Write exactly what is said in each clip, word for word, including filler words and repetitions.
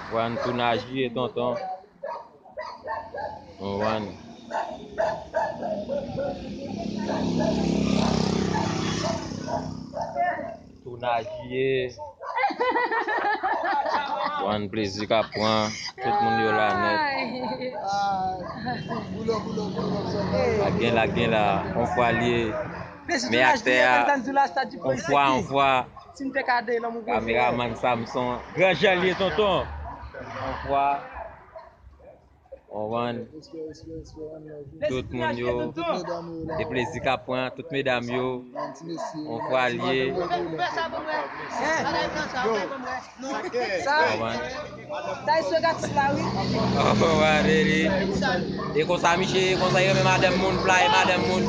Konprann, tounaj li ye, tonton. Konprann. Tounaj li ye. Konprann, plezi k ap pran. Tout moun yo la nèt. La gen, la gen la. On fwa li ye. Men aktè a, on fwa, on fwa. Kameramann Samson. Gran jan li ye, tonton. On fwa. Konprann. Tout moun yo. E plezi k ap pran, tout medam yo. On fwa li ye. Sa, sa e sou gatis la, wi. Oh, wa, Dede. E konsa, miche, konsa, yo, men madanm moun, flaye madanm moun.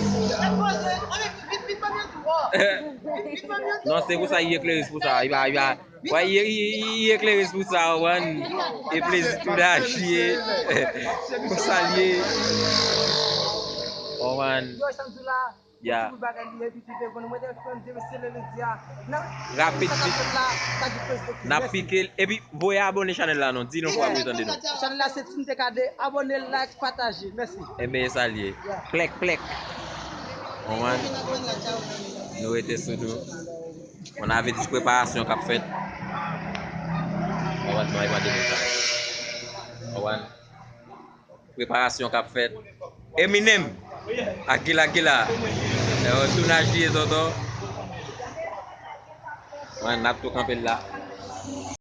Non, se pou sa, li eklere, se pou sa. Li pa, li pa, wè, li, li, li eklere, se pou sa, ou konprann. E plezi tounaj li ye. Konsa li ye. Ou konprann. Ya. Rapid, vit. N ap pike l. Epi, voye abòne chanèl la, non. Di nou fwa pou yo tande nou. Chanèl la, se Team T K D. Abòne, like, pataje. Mèsi. Enben, e sa l ye. Plèk, plèk. Konprann? Nou rete sou nou. On avertis preparasyon k ap fèt. Konprann? Nou al mande nou sa. Konprann? Preparasyon k ap fèt. Eminem. Akila, Akila. Yon tounaj li ye, tonton. Mwen, n ap tou kanpe l la.